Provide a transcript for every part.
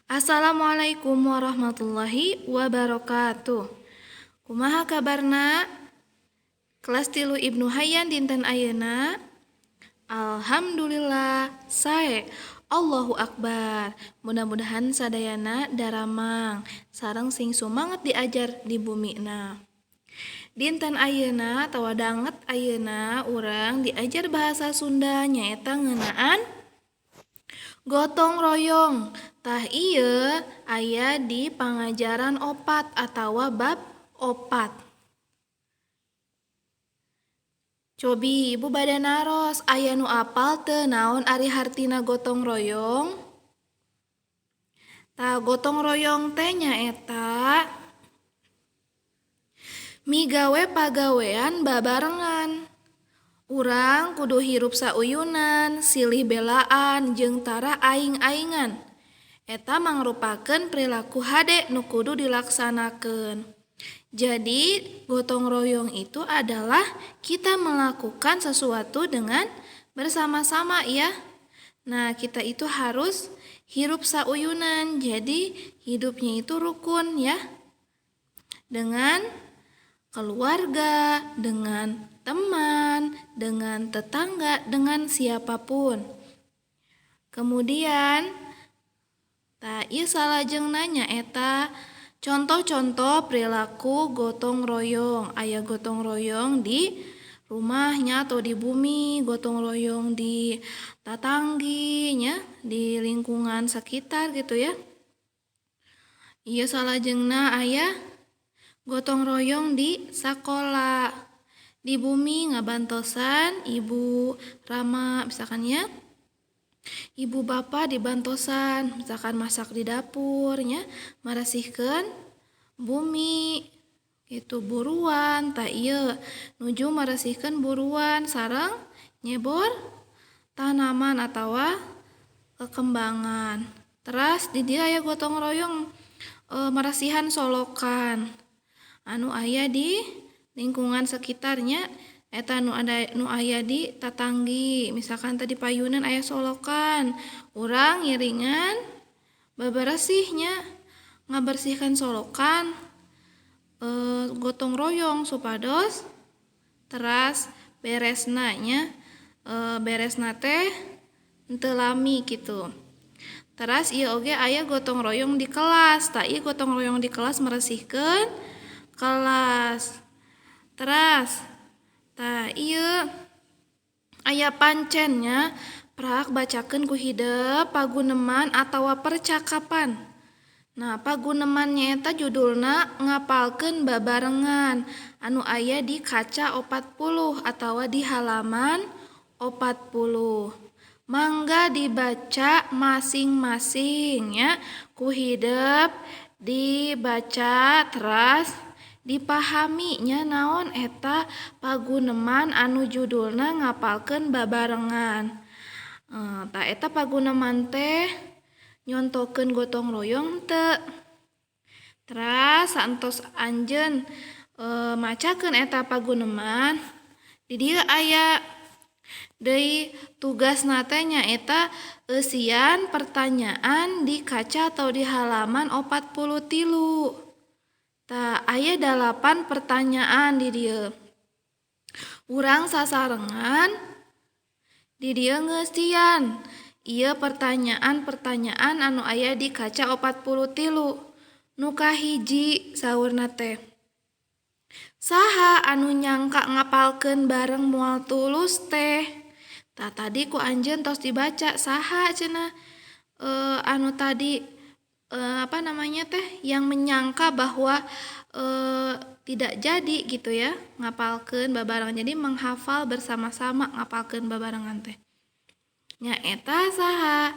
Assalamualaikum warahmatullahi wabarakatuh. Kumaha kabarna? Kelas 3 Ibnu Hayyan dinten ayeuna? Alhamdulillah, sae. Allahu Akbar. Mudah-mudahan sadayana daramang sareng sing sumanget diajar di bumina. Dinten ayeuna atawa danget ayeuna urang diajar bahasa Sunda nyaeta ngeunaan gotong royong. Tah, ieu aya di pangajaran 4 atawa bab 4. Cobi Ibu bade naros, aya nu apal teu naon ari hartina gotong royong? Tah, gotong royong teh nyaeta migawe pagawean babarengan. Urang kudu hirup sauyunan, silih belaan jeung tara aing-aingan. Eta mangrupakeun perilaku hade nu kudu dilaksanakeun. Jadi, gotong royong itu adalah kita melakukan sesuatu dengan bersama-sama ya. Nah, kita itu harus hirup sauyunan. Jadi, hidupnya itu rukun ya. Dengan keluarga, dengan teman, dengan tetangga, dengan siapapun. Kemudian, tah, ieu salajengna nyaeta contoh-contoh perilaku gotong royong. Aya gotong royong di rumahnya atau di bumi, gotong royong di tatanggi nya, di lingkungan sekitar gitu ya. Ieu salajengna aya gotong royong di sakola. Di bumi ngabantosan ibu rama misalkan ya. Ibu bapak dibantosan, misalkan masak di dapurnya, marasihkeun bumi gitu, buruan. Tah, ieu nuju maresihkeun buruan sareng nyebor tanaman atawa kekembangan. Teras di dieu aya gotong royong marasihan solokan anu aya di lingkungan sekitarnya, eta nu ada nu aya di tatanggi. Misalkan tadi payunan aya solokan, urang ngiringan beberesihnya, ngabersihkan solokan, gotong royong supados teras beresna nya, beresna teh henteu lami kitu. Teras ieu oge aya gotong royong di kelas. Tah, ieu gotong royong di kelas meresihkeun kelas. Teras, tah, ieu aya pancennya, prak bacakeun ku hidep paguneman atawa percakapan. Nah, paguneman nyaeta judulna "Ngapalkeun Babarengan" anu aya di kaca 40 atawa di halaman 40. Mangga dibaca masing-masing ya, ku hidep dibaca teras dipahami nya naon eta paguneman anu judulna "Ngapalkeun Babarengan". Tah, eta paguneman teh nyontokeun gotong royong teu? Teras saentos anjeun macakeun eta paguneman, di dieu aya deui tugasna teh, nyaeta eusian pertanyaan di kaca atau di halaman 43. Tah, aya 8 pertanyaan di dieu. Urang sasarengan di dieu ngeusian ieu pertanyaan-pertanyaan anu aya di kaca 43. Nu kahiji saurna teh, "Saha anu nyangka ngapalkeun bareng moal tulus teh?" Tah, tadi ku anjeun tos dibaca, saha cenah anu tadi apa namanya teh, yang menyangka bahwa tidak jadi gitu ya ngapalkeun babarengan, jadi menghafal bersama-sama, ngapalkeun babarengan teh nyaeta saha?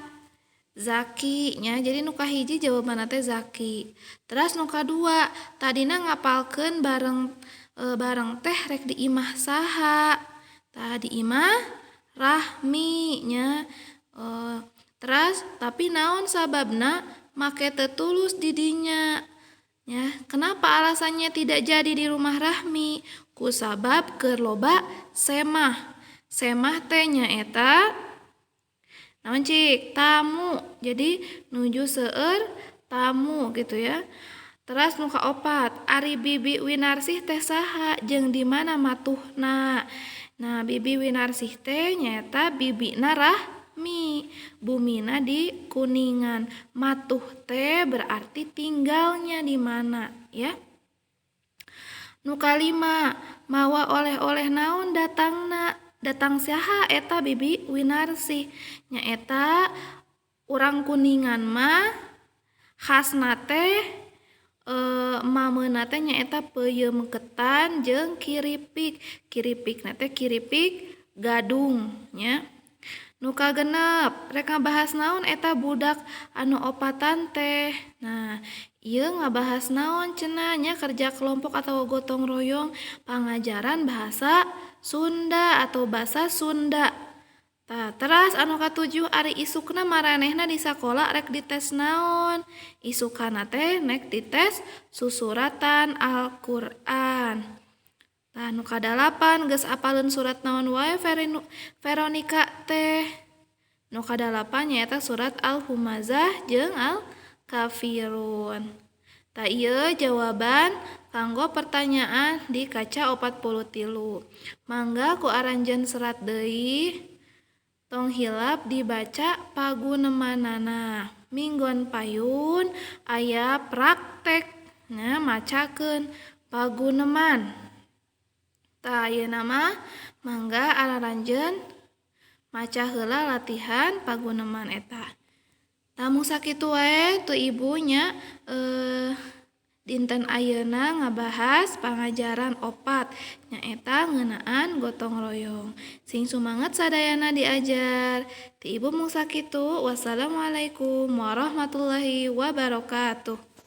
Zaki nya. Jadi nu kahiji jawabanna teh Zaki. Terus nu kadua, tadina ngapalkeun bareng teh rek di imah saha? Tah, di imah Rahmi nya. Terus tapi naon sababna make teu tulus di dinya ya? Kenapa alasannya tidak jadi di rumah Rahmi? Ku sabab keur loba semah. Semah teh nyaeta Naon cik? Tamu. Jadi nuju seueur tamu gitu ya. Teras nu kaopat, ari Bibi Winarsih teh saha jeung di mana matuhna? Nah, Bibi Winarsih teh nyaeta bibina Rahmi, bumina di Kuningan. Matuh teh berarti tinggalnya di mana ya. Nu kalima, mawa oleh-oleh naon datangna? Datang saha eta Bibi Winarsih? Nyaeta urang Kuningan mah khasna teh mameuna teh nyaeta peuyeum ketan jeung kiripik. Kiripikna teh kiripik gadung nya. Nu kagenep, rek ngabahas naon eta budak anu opatan teh? Nah, ieu ngabahas naon cenah nya kerja kelompok atau gotong royong pangajaran bahasa Sunda atau basa Sunda. Tah, teras anu katujuh, ari isukna maranehna di sakola rek dites naon? Isukana teh nek dites susuratan Al-Qur'an. Tah, nu kadalapan, geus apaleun surat naon wae Veronica teh? Nu kadalapan nyaeta surat Al-Humazah jeung Al-Kafirun. Tah, ieu jawaban kanggo pertanyaan di kaca 43. Mangga ku aranjeun serat deui. Tong hilap dibaca pagunemanana. Minggon payun aya praktek nya macakeun paguneman. Tah, ayeuna mah mangga araranjeun maca heula latihan paguneman eta. Tah, mung sakitu wae tu ibu nya dinten ayeuna ngabahas pangajaran 4 nyaeta ngeunaan gotong royong. Sing sumanget sadayana diajar. Ti ibu mung sakitu. Wassalamualaikum warahmatullahi wabarakatuh.